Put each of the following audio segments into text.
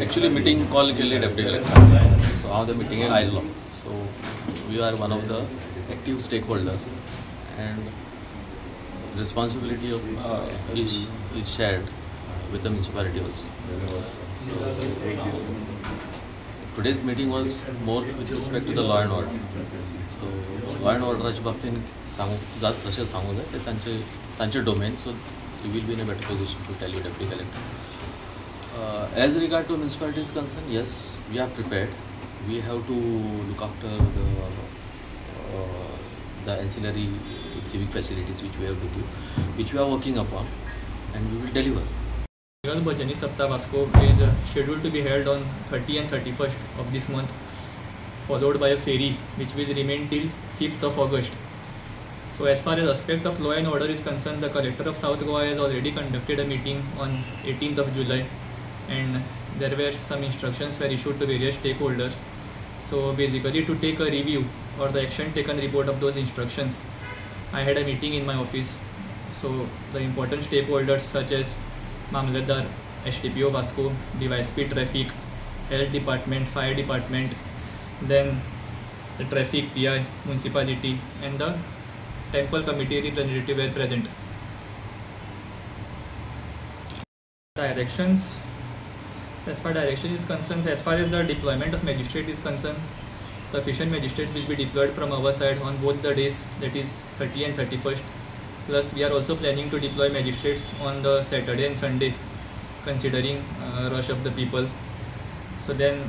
Actually meeting call केल्ली deputy collector, so हांव त्या मिटिंगेक आयिल्लो. So we are one of the active stakeholder and responsibility of is shared with the municipality also. Today's meeting was more with respect to the law and order. So law and ऑर्डराच्या बाबतीन सांगूंक जात तशें सांगूंक जाय, ते तांचे domain. So you will be in a better position to tell you deputy collector. As regard to municipality is concern, yes, we are prepared. We have to look after the ancillary civic facilities which we have to give, which we are working upon, and we will deliver. Bhajani Saptah Vasco is scheduled to be held on 30 and 31st of this month, followed by a ferry which will remain till 5th of August. So as far as aspect of law and order is concerned, the Collector of South Goa has already conducted a meeting on 18th of July, and there were some instructions were issued to various stakeholders. So basically to take a review or the action taken report of those instructions, I had a meeting in my office. So the important stakeholders such as Mamlatdar, SDPO Vasco, DYSP Traffic, Health Department, Fire Department, then the Traffic PI, Municipality and the Temple Committee representative were present. Directions, as far direction is concerned, as far as the deployment of magistrate is concerned, sufficient magistrates will be deployed from our side on both the days, that is 30 and 31st. Plus we are also planning to deploy magistrates on the Saturday and Sunday, considering rush of the people. So then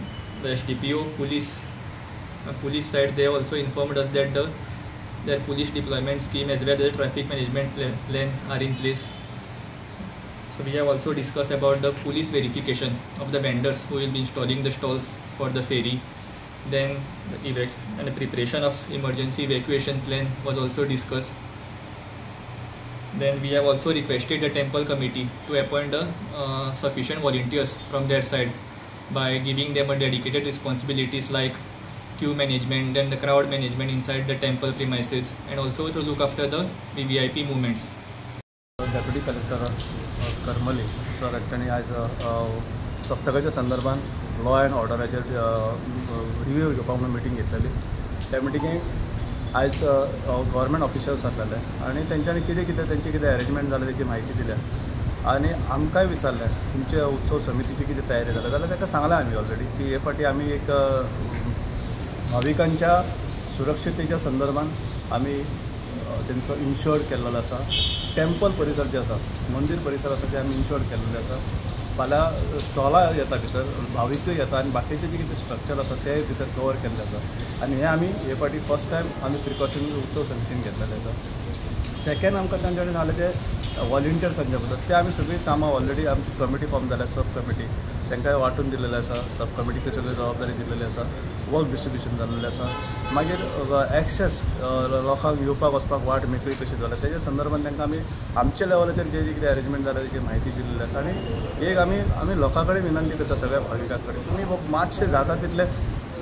the SDPO, police side, they also informed us that their police deployment scheme as well as the traffic management plan are in place. So we have also discussed about the police verification of the vendors who will be installing the stalls for the ferry. Then the and the preparation of emergency evacuation plan was also discussed. Then we have also requested the temple committee to appoint the sufficient volunteers from their side by giving them a dedicated responsibilities like queue management and the crowd management inside the temple premises, and also to look after the VVIP movements. Deputy Collector Karmali sir तांणी आयज सप्तकाच्या संदर्भात law and ऑर्डराचेर review घेवपाक म्हणून meeting घेतलेली. त्या मिटिंगेक आयज government officials आसलेले आनी तेंच्यांनी कितें कितें तेंचें कितें अरेंजमेंट जालें तेची म्हायती दिल्या आनी आमकांय विचारलें तुमच्या उत्सव समितीची कितें तयारी जाल्या, जाल्यार ताका सांगलां आमी ऑलरेडी की हे फावटी आमी एक भाविकांच्या सुरक्षतेच्या संदर्भात आमी तेंचो इन्शोर केल्लो आसा. टेम्पल परिसर जे आसा, मंदीर परिसर आसा ते आमी इन्शोर केल्लेले आसा. फाल्यां स्टॉलां येता भितर, भाविकूय येता आनी बाकीचे जे कितें स्ट्रक्चर आसा ते भितर कवर केल्ले आसा आनी हें आमी हे फावटी फर्स्ट टायम आमी प्रिकॉशन उत्सव समितीन घेतलेले आसा. सेकेंड आमकां तांचे कडेन सांगलें ते वॉलंटियर्सांच्या बद्दल, ते आमी सगळीं कामां ऑलरेडी आमची कमिटी फॉर्म जाल्या, सब कमिटी तांकां वांटून दिलेलें आसा, सब कमिटीक सगळी जबाबदारी दिलेली आसा, वर्क डिस्ट्रिब्युशन जाल्लें आसा. मागीर एक्सेस लोकांक येवपाक वचपाक वाट मेकळी कशी जाल्या तेज्या संदर्भात तांकां आमी आमच्या लेवलाचेर जे कितें अरेंजमेंट जाल्या तेची म्हायती दिलेली आसा. आनी एक आमी आमी लोकां कडेन विनंती करता, सगळ्या भाविकां कडेन, तुमी मातशें जाता तितले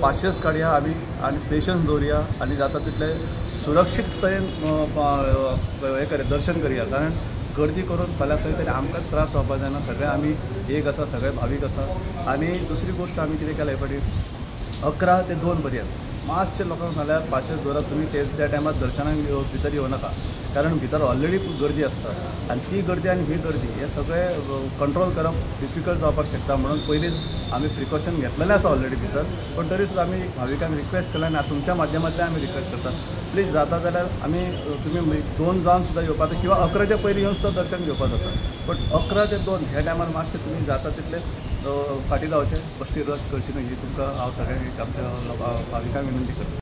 पासियेंस काडया आमी आनी पेशन्स दवरुया आनी जाता तितले सुरक्षीत तरेन हें करया, दर्शन करया. कारण गर्दी करून फाल्यां खंय तरी आमकांच त्रास जावपाक जायना. सगळे आमी एक आसा, सगळे भावीक आसा. आनी दुसरी गोश्ट आमी कितें केलें हे फावटी 11 ते 2 पर्यंत मातशें लोकांक सांगल्यार पासियेंस दवरात तुमी, ते त्या टायमार दर्शनाक भितर येवं नाका, कारण भितर ऑलरेडी गर्दी आसता आनी ती गर्दी आनी ही गर्दी हे सगळें कंट्रोल करप डिफिकल्ट जावपाक शकता. म्हणून पयलींच आमी प्रिकॉशन घेतलेलें आसा ऑलरेडी भितर, पण तरी सुद्दां आमी भाविकांक रिक्वेस्ट केला आनी तुमच्या माध्यमांतल्यान आमी रिक्वेस्ट करता, प्लीज जाता जाल्यार आमी तुमी 2 जावन सुद्दां येवपाक जाता किंवा 11च्या पयलीं येवन सुद्दां दर्शन घेवपाक जाता, पण 11 ते 2 ह्या टायमार मातशें तुमी जाता तितले फाटीं रावचें, बेश्टी रश करची न्हय ही तुमकां हांव सगळ्यांक आमच्या लोकां भाविकांक विनंती करता.